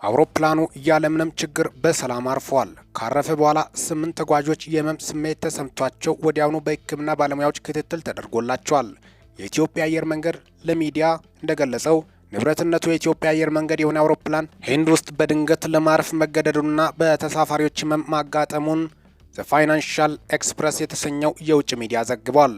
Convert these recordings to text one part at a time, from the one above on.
አውሮፕላኑ ያለምንም ችግር በሰላም አርፏል። ካረፈ በኋላ 8 ተጓዦች የህመም ስሜት ተሰምቷቸው ወዲያውኑ በሕክምና ባለሙያዎች ክትትል ተደርጎላቸዋል። የኢትዮጵያ አየር መንገድ ለሚዲያ እንደገለጸው ንብረትነቱ የኢትዮጵያ አየር መንገድ የሆነ አውሮፕላን ህንድ ውስጥ በድንገት ለማረፍ መገደዱና በተሳፋሪዎች ህመም ማጋጠሙን ዘ ፋይናንሻል ኤክስፕረስ የተሰኘው የውጭ ሚዲያ ዘግቧል።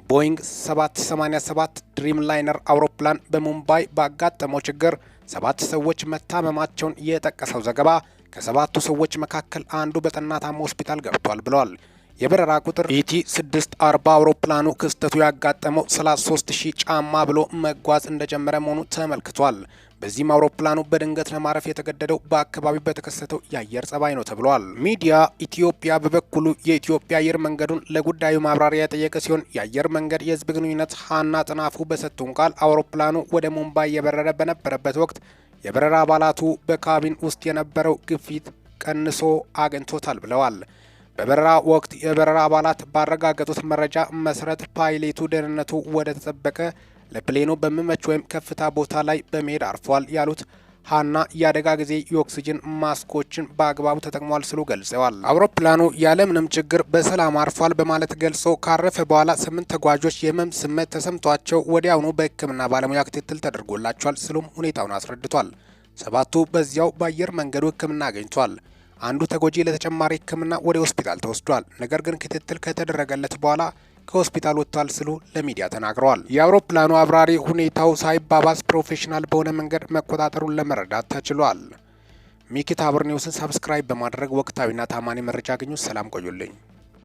ቦይንግ 787 ድሪም ላይነር አውሮፕላን በሙምባይ ባጋጠመው ችግር 7 ሰዎች መታመማቸውን የጠቀሰው ዘገባ ከሰባቱ ሰዎች መካከል አንዱ በጠና ታሞ ሆስፒታል ገብቷል ብለዋል። የበረራ ቁጥር ET 640 አውሮፕላኑ ክስተቱ ያጋጠመው 33,000 ጫማ ብሎ መጓዝ እንደጀመረ መሆኑ ተመልክቷል። በዚህም አውሮፕላኑ በድንገት ለማረፍ የተገደደው በአካባቢው በተከሰተው የአየር ጸባይ ነው ተብሏል። ሚዲያ ኢትዮጵያ በበኩሉ የኢትዮጵያ አየር መንገዱን ለጉዳዩ ማብራሪያ የጠየቀ ሲሆን የአየር መንገድ የሕዝብ ግንኙነት ሀና ጥናፉ በሰጡን ቃል አውሮፕላኑ ወደ ሙምባይ የበረረ በነበረበት ወቅት የበረራ አባላቱ በካቢን ውስጥ የነበረው ግፊት ቀንሶ አግኝቶታል ብለዋል። በበረራ ወቅት የበረራ አባላት ባረጋገጡት መረጃ መሰረት ፓይሌቱ ደህንነቱ ወደ ተጠበቀ ለ plane ኑ በሚመች ወይም ከፍታ ቦታ ላይ በመሄድ አርፏል ያሉት ሀና የአደጋ ጊዜ የኦክሲጅን ማስኮችን በአግባቡ ተጠቅሟል ሲሉ ገልጸዋል። አውሮፕላኑ ያለምንም ችግር በሰላም አርፏል በማለት ገልጾ ካረፈ በኋላ 8 ተጓዦች የህመም ስሜት ተሰምቷቸው ወዲያውኑ በሕክምና ባለሙያ ክትትል ተደርጎላቸዋል ሲሉም ሁኔታውን አስረድቷል። 7ቱ በዚያው በአየር መንገዱ ሕክምና አግኝቷል። አንዱ ተጎጂ ለተጨማሪ ሕክምና ወደ ሆስፒታል ተወስዷል። ነገር ግን ክትትል ከተደረገለት በኋላ ከሆስፒታል ወጥቷል ሲሉ ለሚዲያ ተናግረዋል። የአውሮፕላኑ አብራሪ ሁኔታው ሳይባባስ professional በሆነ መንገድ መቆጣጠሩን ለመረዳት ተችሏል። ሚኪ ታቦር ኒውስን subscribe በማድረግ ወቅታዊና ታማኒ መረጃ አግኙ። ሰላም ቆዩልኝ።